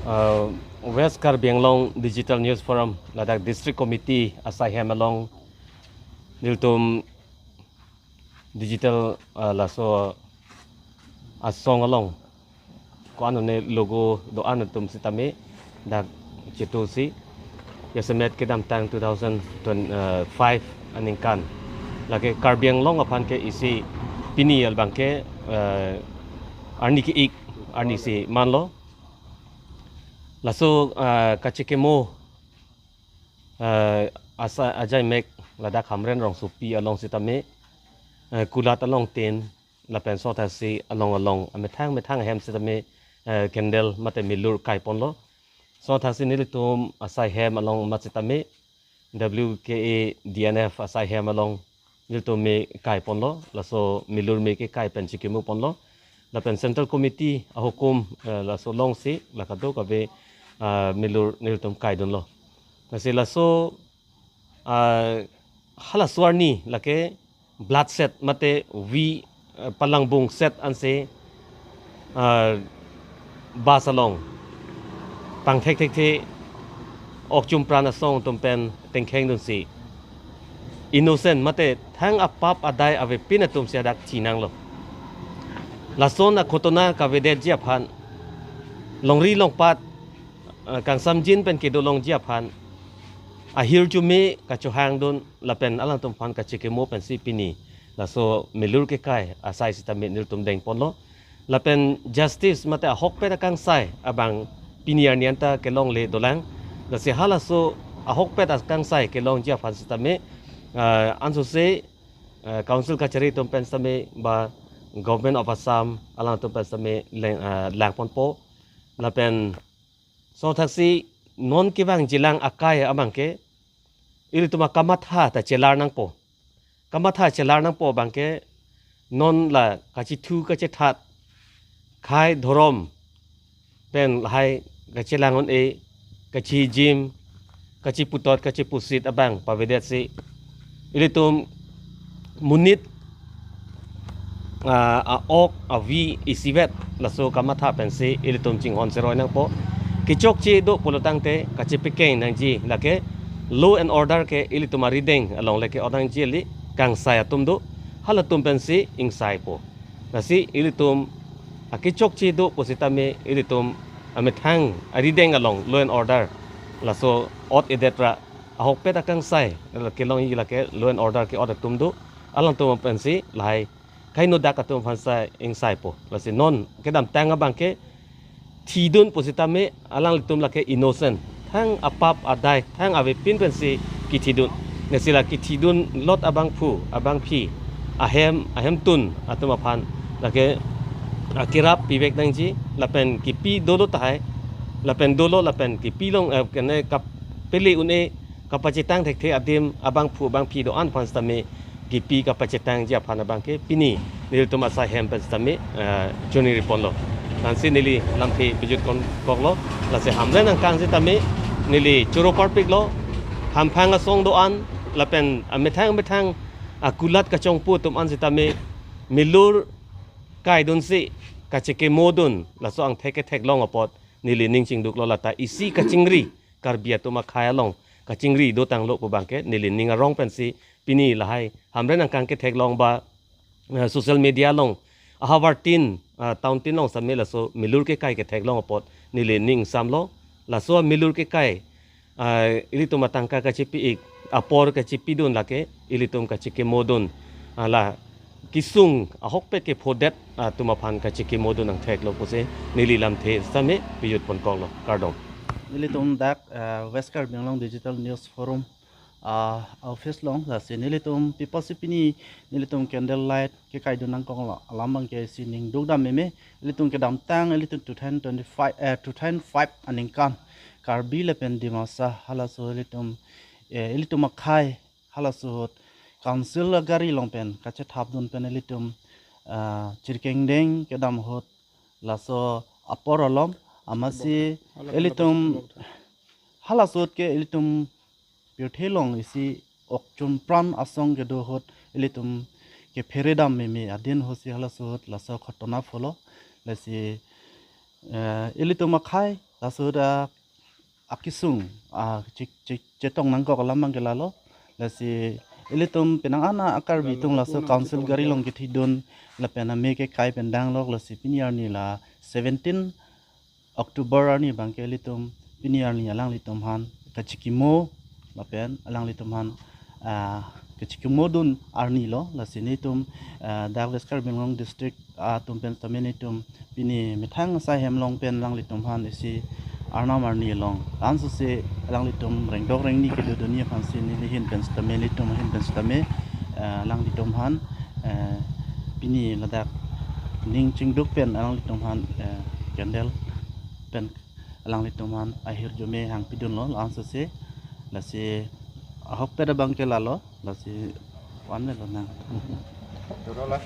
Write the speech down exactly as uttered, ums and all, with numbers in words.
Uh, West Karbi Anglong Digital News Forum, ladak District Committee asai hem along, nelitum digital, uh, laso asong along ko-an one logo do-an atum sitame dak chetu si, jasemet kedamtang two thousand five aningkan, lake Karbi Anglong aphan ke isi pini abang ke, uh, arni ke-ik arni si manlo. Laso, ah, kachekimo, ah, asa ajaimek ladak Hamren rongsopi along sitame, ah, kulat along tin lapen sothaksi along along amethang methang ahem sitame, ah, candle mate milur kaiponlo. Sothaksi nelitum asai hem along mat sitame W K A D N F asai hem along nelitum me kaiponlo, laso milur me kekai pen chekimuponlo. Lapen Central Committee ahukum, eh, laso longsi lakatok ave, ah, milur nelitum kaidunlo. Lasi laso, ah, halaso arni lake blood set mate vi, eh, palangbung set ansi, ah, bus along pangthek thekthe okchum pran asong atum pen tengkheng dunsi innocent mate thang apap adai avepin atum si adak thinanglo. Lason akhotona kavedetji aphan, longri longpat, eh, kangsamjin pen kedo longji aphan ahirjume kachohangdun lapen alangtum aphan kachekimo pensi pini laso milur kekai asai sitame nelitum dengponlo. Lapen justice mate ahokpet akangsai abang pini arni anta kelongle dolang. Lasi halaso ahokpet akangsai kelongji aphan sitame, ah, ansose, ah, council kachari atum pen sitame ba Government of Assam alangtum pen sitame leng, ah, langponpo. Lapen sothaksi non kevangjilang akai abang ke ilitum akamatha ta chelar nangpo. Kamatha chelar nangpo abang ke non la kachethu kachethat, khei dhorom pen lahai kachelang un-e, kachijim, kachiputot, kachipusit abang pavedetsi ilitum monit, ah, a-ok avi isivet laso kamatha pensi ilitum chinghon cheroi nangpo. Kechokche do pulotangte kachepekeng nangji lake law and order ke ilitum arideng along lake onangji kali, kangsai atum do, halatum pensi ingsaipo. Lasi ilitum akechokche do pusitame ilitum amethang arideng along law and order laso ot-edet ra ahokpet akangsai la kelongji lake law and order ke-ot atum do, alangtum pensi lahai kainodak atum aphan sa ingsaipo. Lasi non kedamtang abang ke thidun pusitame alanglitum lake innocent, thang apap adai thang avepin pensi kithidun. Lasi la kithidun lot abangphu abangphi ahem ahemtun atum aphan lake, ah, kerap pivek nangji lapen kipi dolo tahai, lapen dolo lapen kipi long, eh, kene kap pele un-e kapachetang thekthe adim abangphu abangphi do-an aphan sitame kipi kapachetangji aphan abang ke pini nelitum asai hem pen sitame, eh, choningriponlo. Lasi neli lamthe pejut kon koklo, lasi Hamren angkang sitame neli choro parpiklo. Hamphang asong do-an lapen amethang amethang akulat kachongpo atum an sitame milur kaidunsi kachekimodun laso angthek ketheklong apot neli ning chingduklo. Lata isi kachingri, Karbi atum akhei along kachingri dotanglo pu abang ke neli ning arong pensi pini lahai Hamren angkang ketheklong ba, eh, social media along ahavar tin, ah, town tin along sitame laso milur kekai ketheklong apot neli ning ingsamlo. Laso milur kekai, ah, ilitum atangka kachepi-ik, apor kachepidun lake ilitum kachekimodun, ah, la kesung ahokpet kephodet atum aphan kachekimodun angtheklo pusi neli lamthe sitame pejut ponkoklo. Kardom. Nelitum dak, ah, West Karbi Anglong Digital News Forum, ah, office along, lasi nelitum pi apotsi pini nelitum candle light kekaidun nangkoklo alam abang ke isi ning dukdam meme. Ilitum kedamtang, ilitum two thousand twenty-five, eh, two thousand five aningkan Karbi lapen Dimasa halaso ilitum, eh, ilitum akhei halaso ahut council agari along pen kachethapdun pen ilitum, ah, chirkengdeng kedam ahut laso apor alom amatsi ilitum halaso ahut ke ilitum pirthe along isi okchun pran asong kedo ahut ilitum kepheredam meme adin ahutsi halaso ahut laso ghotona pholo. Lasi, eh, ilitum akhei Laso dak akesung, ah, chik, chik, chetong nangkok alam abang ke lalo. Lasi ilitum penang an a Karbi atum laso council gari along kethidun lapen ame kekai pen danglok, lasi pini arni la seventeen October arni abang ke ilitum pini arni alanglitum aphan kachikimo lapen alanglitum aphan, ah, kachikimo dun arni lo. Lasi nelitum, ah, dak West Karbi Anglong district atum pen sitame nelitum pini methang asai hem along pen alanglitum aphan isi Arnam arni along ansose alanglitum rengdok rengni kedodunji aphansi neli ahin pen sitame, nelitum ahin pen sitame, eh, alanglitum aphan, eh, pini ladak ning chingduk pen alanglitum aphan, eh, candle pen alanglitum aphan ahirjume hangpidunlo, la-ansose. Lasi ahokpet abang ke lalo, lasi van-ve lonang. Toro la.